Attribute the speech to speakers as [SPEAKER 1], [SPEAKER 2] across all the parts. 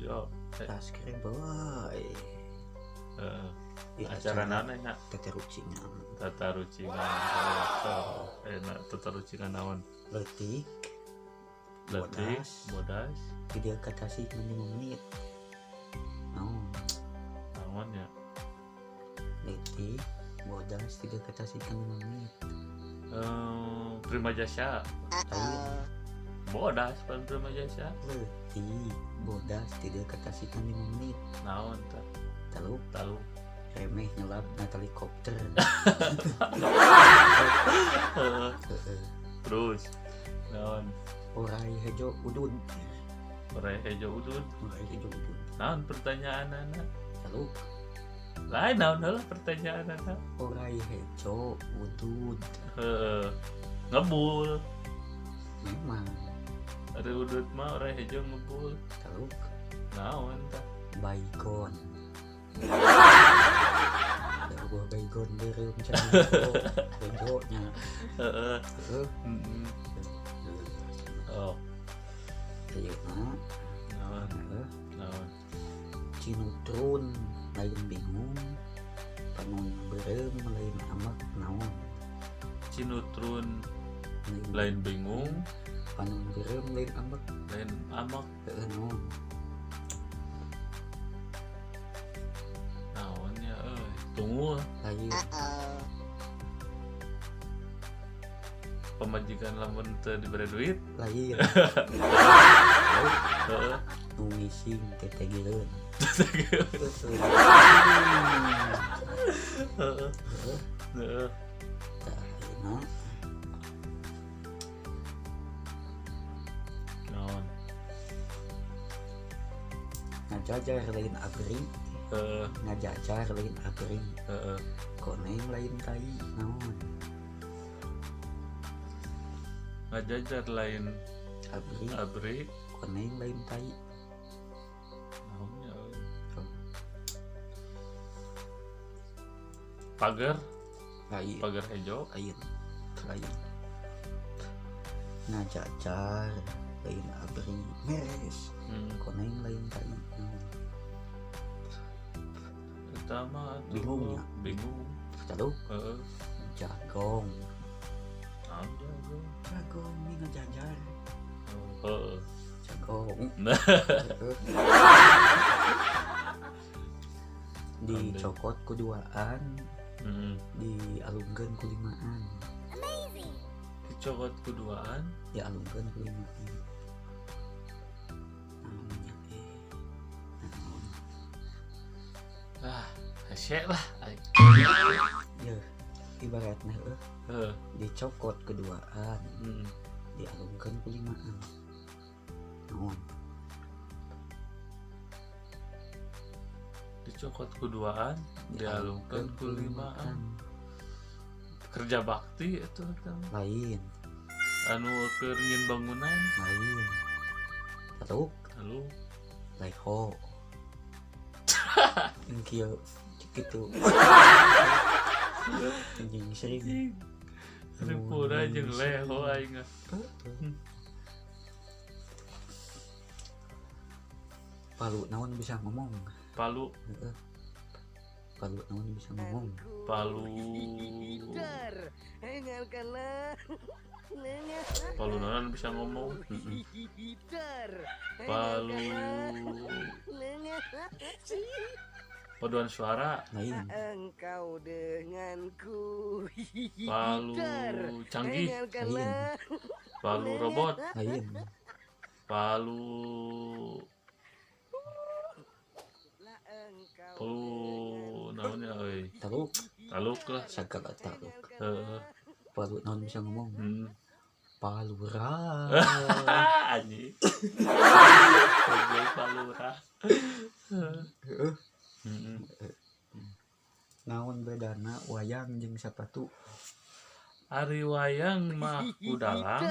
[SPEAKER 1] Yo.
[SPEAKER 2] Subscribe wae.
[SPEAKER 1] Heeh. Acara naon nya?
[SPEAKER 2] Tatarucingan.
[SPEAKER 1] Tatarucingan. Enak tatarucingan naon?
[SPEAKER 2] Leutik.
[SPEAKER 1] Leutik, bodas.
[SPEAKER 2] Video kata sih 5 menit. Naon?
[SPEAKER 1] Naon ya?
[SPEAKER 2] Leutik, bodas tiga kata sih 5 menit.
[SPEAKER 1] Prima Jasa. Bodas pan Prima Jasa.
[SPEAKER 2] Leutik, bodas tiga kata sih 5 menit.
[SPEAKER 1] Naon tah?
[SPEAKER 2] Taluk,
[SPEAKER 1] taluk.
[SPEAKER 2] Remeh nyelap na helikopter.
[SPEAKER 1] Terus naon?
[SPEAKER 2] Orai hejo udud.
[SPEAKER 1] Orai hejo udud.
[SPEAKER 2] Orai hejo udud.
[SPEAKER 1] Naon pertanyaanana?
[SPEAKER 2] Taluk.
[SPEAKER 1] Lain naon heula pertanyaanana?
[SPEAKER 2] Orai hejo udud.
[SPEAKER 1] Heeh. Ngebul.
[SPEAKER 2] Memang.
[SPEAKER 1] Ari udud mah orai hejo ngebul.
[SPEAKER 2] Taluk.
[SPEAKER 1] Naon tah?
[SPEAKER 2] Baygon. Da gua baygon beureum cenah. Hejo nya.
[SPEAKER 1] Heeh.
[SPEAKER 2] Heeh.
[SPEAKER 1] Oh.
[SPEAKER 2] Ayeuna.
[SPEAKER 1] Naon?
[SPEAKER 2] Heeh.
[SPEAKER 1] Naon?
[SPEAKER 2] Cinutrun lain bingung. Panon beureum lain amek naon?
[SPEAKER 1] Cinutrun lain bingung.
[SPEAKER 2] Panon beureum lain amek.
[SPEAKER 1] Lain amek.
[SPEAKER 2] Heeh naon?
[SPEAKER 1] Naon ya euy? Tungul.
[SPEAKER 2] Lain.
[SPEAKER 1] Pamajikan lamun teu dibere duit.
[SPEAKER 2] Lain.
[SPEAKER 1] Heeh.
[SPEAKER 2] Nu ngising tetegireun.
[SPEAKER 1] Heeh. Heeh.
[SPEAKER 2] Tah ayeuna.
[SPEAKER 1] Naon?
[SPEAKER 2] Ngajajar lain abri.
[SPEAKER 1] Heeh.
[SPEAKER 2] Ngajajar lain abri.
[SPEAKER 1] Heeh.
[SPEAKER 2] Koneng lain tai naon?
[SPEAKER 1] Ngajajar lain
[SPEAKER 2] abri.
[SPEAKER 1] Abri.
[SPEAKER 2] Koneng lain tai.
[SPEAKER 1] Naon ya? Pagar.
[SPEAKER 2] Lain.
[SPEAKER 1] Pagar hejo.
[SPEAKER 2] Lain. Lain. Ngajajar lain abri meres. Koneng lain tai.
[SPEAKER 1] Pertama
[SPEAKER 2] bingung ya.
[SPEAKER 1] Bingung.
[SPEAKER 2] Taluk.
[SPEAKER 1] Heeh.
[SPEAKER 2] Jagong.
[SPEAKER 1] Naon jagong?
[SPEAKER 2] Jagong ini ngajajar.
[SPEAKER 1] Heeh.
[SPEAKER 2] Jagong. Dicokot ku duaan, dialungkeun ku limaan.
[SPEAKER 1] Dicokot ku duaan,
[SPEAKER 2] dialungkeun ku limaan. Naon nya naon?
[SPEAKER 1] Ah, hese lah.
[SPEAKER 2] Ya, ibaratna heuh. Dicokot keduaan, dialungkeun ku limaan. Naon?
[SPEAKER 1] Dicokot kuduaan, dialungkeun ku limaan. Kerja bakti itu
[SPEAKER 2] lain.
[SPEAKER 1] Anu keur ngin bangunan
[SPEAKER 2] lain. Taluk.
[SPEAKER 1] Taluk.
[SPEAKER 2] Leho. Kieu kitu. Anjing sering.
[SPEAKER 1] Rimpura jeung leho aing.
[SPEAKER 2] Palu naon bisa ngomong?
[SPEAKER 1] Palu.
[SPEAKER 2] Heeh. Palu naon bisa ngomong?
[SPEAKER 1] Palu. Palu naon bisa ngomong? Palu. Paduan suara.
[SPEAKER 2] Lain.
[SPEAKER 3] Engkau denganku.
[SPEAKER 1] Palu canggih.
[SPEAKER 2] Lain.
[SPEAKER 1] Palu robot.
[SPEAKER 2] Lain.
[SPEAKER 1] Palu. Palu naonnya euy?
[SPEAKER 2] Taluk.
[SPEAKER 1] Taluk lah.
[SPEAKER 2] Sagala taluk.
[SPEAKER 1] Heeh.
[SPEAKER 2] Palu naon bisa ngomong? Palura.
[SPEAKER 1] Anjing. Goblok palura.
[SPEAKER 2] Heeh. Naon bedana wayang jeung sapatu?
[SPEAKER 1] Ari wayang mah ku dalang,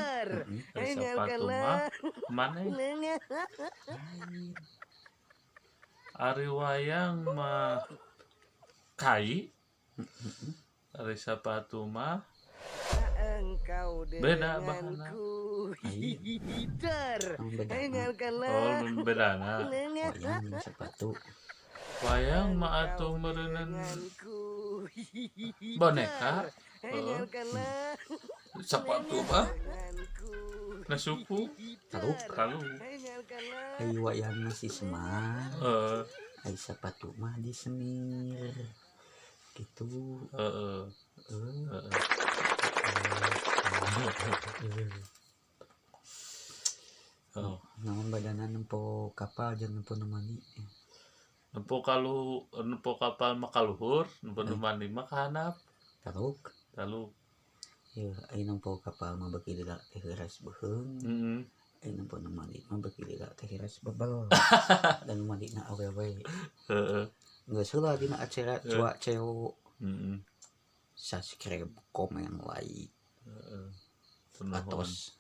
[SPEAKER 1] ari sapatu mah maneh. Ari wayang mah kai, ari sapatu mah
[SPEAKER 3] Engkau
[SPEAKER 1] Beda bahanna.
[SPEAKER 3] denganku.
[SPEAKER 2] Ai.
[SPEAKER 3] Dar.
[SPEAKER 2] Naon bedana?
[SPEAKER 1] Oh, bedana.
[SPEAKER 2] Wayang jeung sepatu.
[SPEAKER 1] Wayang mah atuh meureunan boneka. Heeh. Sepatu mah na suku
[SPEAKER 2] Taluk.
[SPEAKER 1] Taluk.
[SPEAKER 2] Ai wayang mah si Semar.
[SPEAKER 1] Heeh.
[SPEAKER 2] Ai sepatu mah disemir. Gitu.
[SPEAKER 1] Heeh.
[SPEAKER 2] Eh.
[SPEAKER 1] Heeh. Oh.
[SPEAKER 2] Naon badana nempo kapal jeung nempo nu mandi?
[SPEAKER 1] Nempo kalu nempo kapal mah kaluhur, nempo nu mandi mah ka handap.
[SPEAKER 2] Taluk.
[SPEAKER 1] Taluk.
[SPEAKER 2] Yeuh, ai nempo kapal mah beuki lila teh heuras beuheung.
[SPEAKER 1] Heeh.
[SPEAKER 2] Ai nempo nu mandi mah beuki lila teh heuras bebel. Dan nu mandina awewe.
[SPEAKER 1] Heeh.
[SPEAKER 2] Geus heula dina acara cuak ceo.
[SPEAKER 1] Heeh.
[SPEAKER 2] Subscribe, komen, like.
[SPEAKER 1] Heeh. Nuhun.
[SPEAKER 2] Atos.